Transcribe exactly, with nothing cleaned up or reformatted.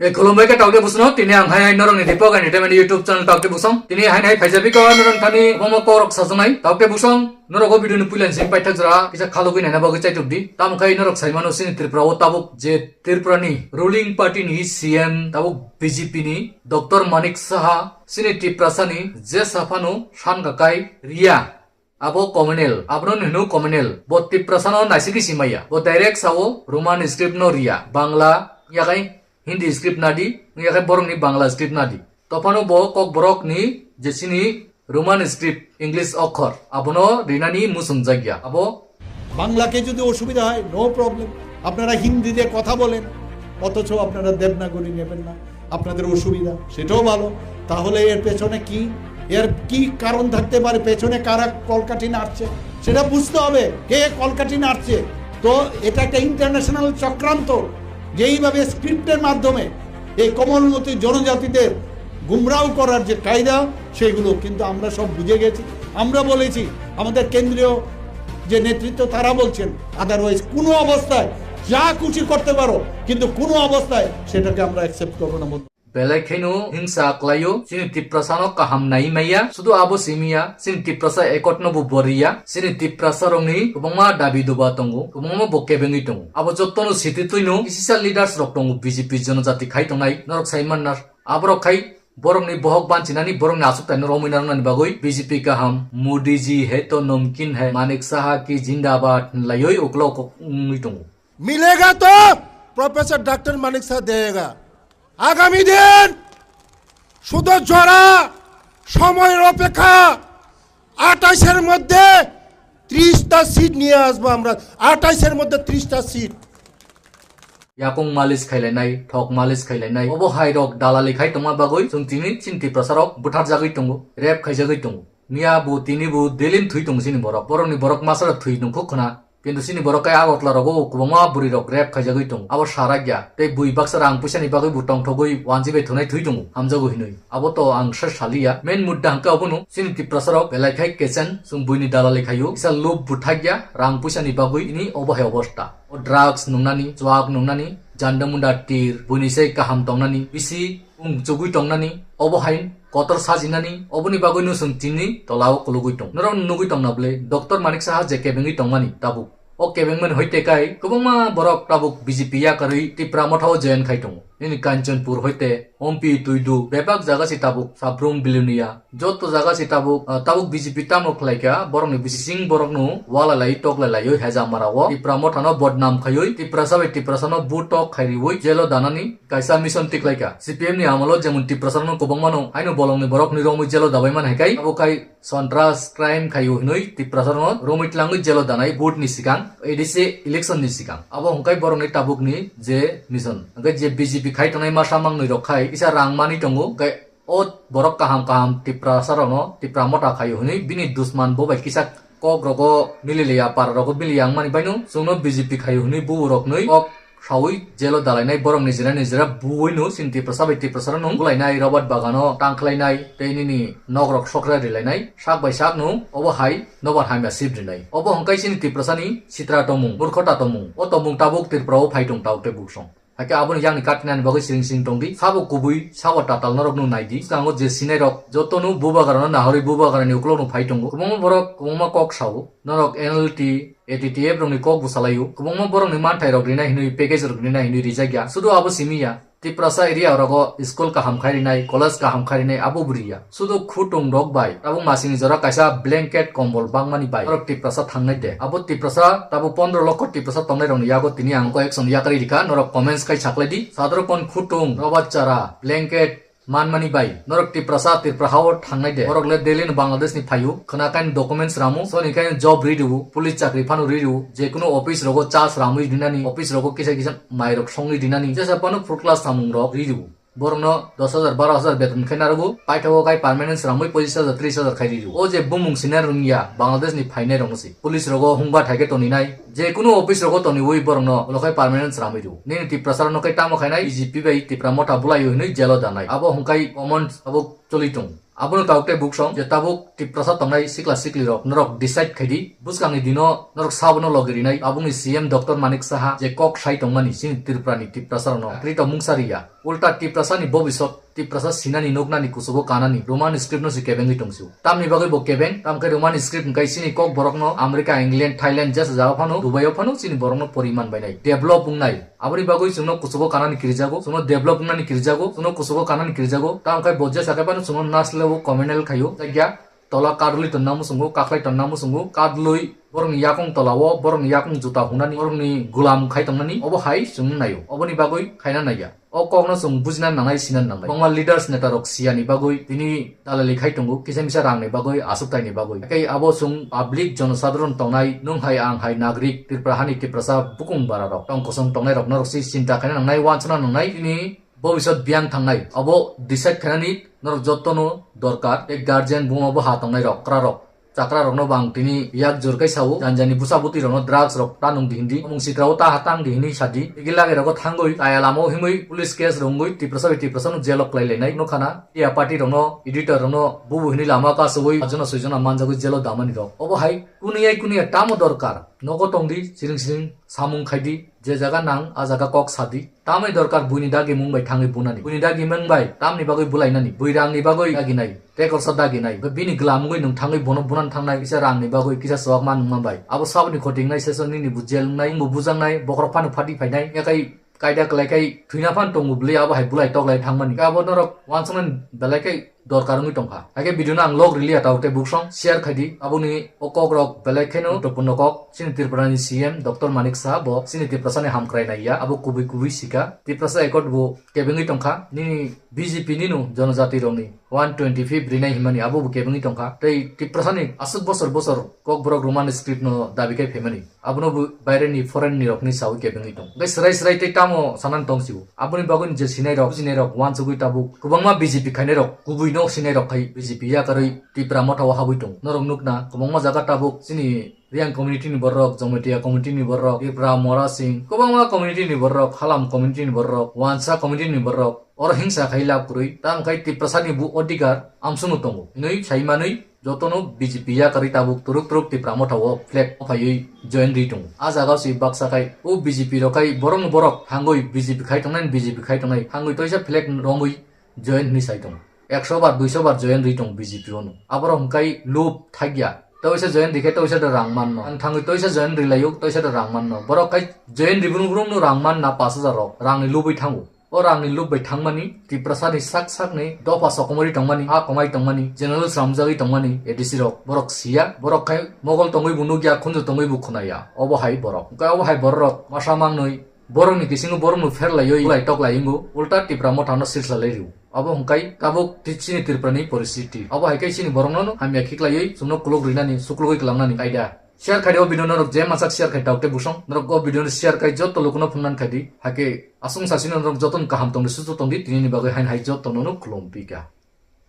E khulumbai khe tawte busno, tini ang hai hai norokni Deepak Entertainment YouTube channel tawte busong. Tini hai hai phaijabi ko norok thani omo korok sajaknai tawte busong. Norok o video ni puilan sing paithak jora kisa khalugwi naina bagwi chaitok di. Tamo khai norok saimano sini Tripura o tabuk je Tripura ni ruling party ni C M tabuk B J P ni Doctor Manik Saha sini Tiprasa ni je saphano san kakai riya. Abo communal, abono hino communal. Bo Tiprasano naisingwi simaya. Bo direct sao Roman script no riya. Bangla, yakai Hindi script nadi, yakai borokni Bangla script nadi. Tophano bo kokborokni jesini Roman script, English okhor, abono rinani muchungjakya. Abo বাংলাকে যদি অসুবিধা হয়, no problem, আপনারা হিন্দিতে কথা বলেন, অথচ আপনারা দেবনাগরী নেবেন না, আপনাদের অসুবিধা, সেটাও ভালো। তাহলে এর পেছনে কি, এর কি কারণ থাকতে পারে, পেছনে কারা কলকাঠি নাড়ছে, সেটা বুঝতে হবে কে কলকাঠি নাড়ছে। তো এটা একটা ইন্টারন্যাশনাল চক্রান্ত, যেইভাবে স্ক্রিপ্টের মাধ্যমে এই কোমলমতি জনজাতিদের গুমরাও করার যে কায়দা, সেগুলো কিন্তু আমরা সব বুঝে গেছি। আমরা বলেছি, আমাদের কেন্দ্রীয় যে নেতৃত্ব, তারা বলছেন, আদারওয়াইজ কোনো অবস্থায় যা খুশি করতে পারো, কিন্তু কোনো অবস্থায় সেটাকে আমরা অ্যাকসেপ্ট করবো না। Belai kheno hingsa kwlaio, chini Tiprasano kaham nai maya, sudu abo simiya, chini Tiprasa ekotno bo boriya, chini Tiprasa rokni kwbangma dabi duba tongo, kwbangma bo kebengwi tongo. Abo jottono siti twino kisisa leaders rok tongo B J P jonojati khai tongnai, norok sai manna, aborok khai borokni bohok banchinani, borokni achuktaino romwi narwknani bagwi B J P kaham, Modi ji hai to namkin hai, Manik Saha ki jindabad hinlaioi uklok wngwi tongo. মিলেগা তো professor doctor মানিক শাহ দেগা। আগামী দিন শুধু জরা সময়র অপেক্ষা। আঠাইশের মধ্যে ত্রিশটা সিট নিয়ে আসবো আমরা। আঠাইশের মধ্যে ত্রিশটা seat. Yakung malis khailainai, thok malis khailainai. Obo hai rok dalali khai tongma bagwi chwng tini chini Tiprasa rok butharjagwi tongo, rape khaijagwi tongo. Miya bo tini bo delin thwi tongo chini borok. Borokni borok masa rok thwi nungkho khna. Kintu chini borok kai Agartala rogo kwbangma bwrwi rok rape khaijagwi tongo. Abo sarakya. Tei bui baksa rang puisa ni bagwi bo tongthogwi wanji bai thwnai thwi tongo. Hamjago hinwi. Abo to ang sa saliya. Main mudda hwnkhe obono chini Tiprasa rok belai khai kechen chwng buini dalali khaio. Kisa lob buthakya rang puisa ni bagwi ini obo hai obosta. O drugs nungnani, chuak nungnani, janda munda tir, buini sei kaham tongnani, bisi ung chugwi tongnani, obo hai kotor sajinani, oboni bagwino chwng chini tolao kulugwi tong. Norok nugwi tongna bwle, Doctor Manik Saha je kebengwi tongmani tabuk. O kebengmani hoite kai kwbangma borok tabuk B J P yakarwi Tipra Mothao join khai tongo. Nini Kanchanpur hoite, Ompi Tuidu, bebak jaga se tabuk Sabrum Bilonia. Joto jaga se tabuk, ah, tabuk B J P tamo khlaikha, borokni bising borokno wala lai tok lai laioi hejamara o. Tipra Mothano bodnam khaioi, Tiprasa bai Tiprasano butok khairioi, jelo danani kaisa mission tiklaikha. C P M ni amolo jemon Tiprasarokno kwbangmano haino bolongni borokni romwi jelo dabai man hai kai, abo khai sontras crime khaio hinwi Tiprasarokno romwi tlangwi jelo danai vote ni sikang, A D C election ni sikang. Abo hwnkhe borokni tabukni je mission. Hwnkhe je B J P khai tongnai masa mangnwi rok khai kisa rang mani tongo, hwnkhe o borok kaham kaham Tiprasa rokno Tipra Motha khaio hinwi bini dusman bo bai kisa kok rogo mililiya, para rogo miliya wngmani baino chwngno B J P khaio hinwi bubo roknwi kok saui jelo dalainai, borok nijera nijera buino chini Tiprasa bai Tiprasa rokno bulainai, Robert bagano tangkhlainai tei nini nok rok sokra rilainai, sak bai sakno obo hai nobar hamya sip rinai. Obo hwnkhe chini Tiprasani sitra tongmung, murkhota tongmung. O tongmung tabuk Tripura o phai tong tao tei buksong. Hakhe aboni yakni katinani bagwi siring siring tongdi. Sabo kubui, sabo tatal norokno naidi. Swkango je sinairok jotono bubagrano nahorwi bubagrani ukulokno phai tongo. Kwbangma borok kwbangma kok sao. Norok N L T, A T T F rokni kok bwsalaio. Kwbangma borokni manthairok rinai hinwi, package rok rinai hinwi rijakya. Sudu abo simi ya. Tiprasa area rogo school kaham khai rinai, college kaham khai rinai, abo bo riya. Sudu khutung rok bai tabuk masini jora kaisa blanket kombol bangmani bai norok Tiprasa thangnai de. Abo Tiprasa tabuk pondro lokho Tiprasa tongnai rokni yago tini ang koyek song yakarwi rikha, norok comments khai saklai di. Sadro kon khutung, roba chara, blanket manmani bai norok Tiprasa Tripura hao thangnai de. Borok le daily no Bangladesh ni phaio, khna kain documents ramu, soni kain job ri riu, police chakri phano ri riu, je kunu office rogo cha sramwi rinani, office rogo kisa kisa mairok songwi rinani, jesa phano full class samung rok ri riu. Borokno dos hajar, baro hajar beton khe narwgo, paithago kai permanent sramwi pochis hajar, tris hajar khai riu. O je bumung sina rwngya Bangladesh ni phainai rokno se. Police rogo hungba thaike toninai, je kunu office rogo toniwi borokno ulo khai permanent sramwi riu. Nini Tiprasa rokno kai tamo khainai, B J P bai Tipra Motha bulaio hinwi jelo danai. Abo hwnkhe common abo choli tong. Abono tabuk tei buksong je tabuk Tiprasa tongnai sikla sikli rok norok decide khaidi, bwskangni dino norok sabono logi rinai tabukni C M Doctor Manik Saha je kok sai tongmani chini Tripura ni Tiprasa rokno kwrwi tong mungsa riya. Ulta Tiprasa ni bobisot Tiprasa sinani nuknani kuchugo kanani Roman script no se kebengwi tongsu. Tamni bagwi bo kebeng, tamkhe Roman script hwnkhe chini kok borokno America, England, Thailand jesa jaga phano, Dubai o phano chini borokno poriman bainai. Develop wngnai. Aboni bagwi chwngno kuchugo kanani kirijago, chwngno develop wngnani kirijago, chwngno kuchugo kanani kirijago. Tamkhe bo jesa khe phano chwngno nasleo communal khaio. Jakya tola kadlwi tonna muchungo, kaklai tonna muchungo, kadlwi borokni yakung tolao, borokni yakung juta hunani, borokni gulam khai tongnani, obo hai chwng naio. Oboni bagwi khaina naiya. O kokno chwng bujina nangnai, sina nangnai. Kwbangma leaders, neta rok siyani bagwi tini dalali khai tongo, kisa misa rangni bagwi, aswktaini bagwi. Tei abo chwng public jonosadharon tongnai, nwng hai, ang hai, nagrik, Tripura hani Tiprasa bukung bara rok, tong kosong tongnai rok, norok si chinta khaina nangnai, wansana nangnai, tini bobisot biyang thangnai. Abo decide khainani norok jotono dorkar, tei guardian buma bo ha tongnai rok, kwra rok. Chakra rokno bang tini yak jor kai sao, janjani busa buti rokno drugs rok ta nung di hindi, omung sikra o ta ha tang di hindi sadi, igi lage rogo thangoi, kaya lama o himoi, police case rongoi, Tiprasa bai Tiprasa no jail o klai lainai, no khana, iya party rokno, editor rokno, bubu hini lama ka sogoi, ajona soijona manjagoi jail o damani rok. Obo hai, kuni ai kuni ya tamo dorkar, nogo tong di, siring siring, samung khai di, je jaga nang, a jaga kok sadi, tamai dorkar buini dagi mung bai thangoi bunani, buini dagi mung bai, tamni bagoi bulainani, bui rangni bagoi daginai. Tekorsa daginai, hwnkhe bini glamungwi nwng thangwi bono bunan thangnai, kisa rangni bagwi, kisa chwak ma nungma bai. Abo saboni khotingnai, sesonini bo jel wngnai, bo bujaknai, bokhorok phano phati phainai, yakai kaida kwlai khai thwina phan tongo bwlwi, abo hai bulai toklai thangmani. Abo norok wansuknani belai khai dorkar wngwi tongkha. Haikhe video no ang log riliya tabuk tei buksong share khaidi, aboni o kok rok belai kheno guruttopurno kok. Chini Tripura ni C M Doctor Manik Saha bo chini Tiprasa ni hamkrai naiya, abo kubui kubui sika. Tiprasa Accord bo kebengwi tongkha, nini B J P nino jonojati rokni one twenty fifth rinai himani abo bo kebengwi tongkha. Tei Tiprasa ni aswk bosor bosor kokborok Roman script no dabi khai phaimani, abono bo baire ni foreign ni rok ni sawi kebengwi tong. Tei srai srai tei tamo sanani tong sio. Aboni bagwi je sinai rok, bujinai rok, wansugwi tabuk kwbangma B J P khainai rok, kubui no sinai rok khai B J P yakarwi Tipra motha o habwi tong. Norok nukna kwbangma jaga tabuk chini Reang community ni borok, Jamatia community ni borok, Tipra, Mora Singh, kwbangma community ni borok, Halam community ni borok, Wansa community ni borok, oro hingsa khai lab kwrwi, tamo khai Tiprasa ni bu odhikar amsung no tongo hinwi sai manwi jotono B J P yakarwi tabuk turuk turuk Tipra motha o flag phaiwi join ri tongo. A jaga o si baksa khai o B J P rok khai borok no borok thangwi B J P khai tongnai, B J P khai tongnai thangwi toisa flag romwi join hinwi sai tongo. Ekso bar, duiso bar join ri tongo B J P o no. Aborok hwnkhe lub thakya. Toisa join rikhe toisa da rang manno. Ang thangwi toisa join rilaio, toisa da rang manno. Borok khai join ribrum brum no rang manna pash hajar rok. Rangni lubwi thango. O rangni lub bai thangmani, Tiprasa ni sak sak ni dopha sokomori tongmani, a komai tongmani, general sramjagwi tongmani, A D C rok. Borok siya, borok khai mogol tongwi bo nukya, khunju tongwi bo khwnaya. Obo hai borok. Hwnkhe obo hai borok rok masa mangnwi borokni kisingo borokno pherlaiwi bulai toklai wngo, ulta Tipra mothano sirsa lai rw. Abo hwnkhe tabuk ti-, chini Tripura ni poristiti. Abo hai khe chini borokno hamya khiklaiwi chwngno kuluk rinani, suklugwi kwlangnani kaida. Share khaidi o video norok je masa share khai tabuk tei busong. Norok o video no share khai jotto lukuno phungnani khaidi. Hakhe aswng sasino norok jotono kaham tongdi, susu tongdi, tinini bagwi hain hai jotto nono khulum pika.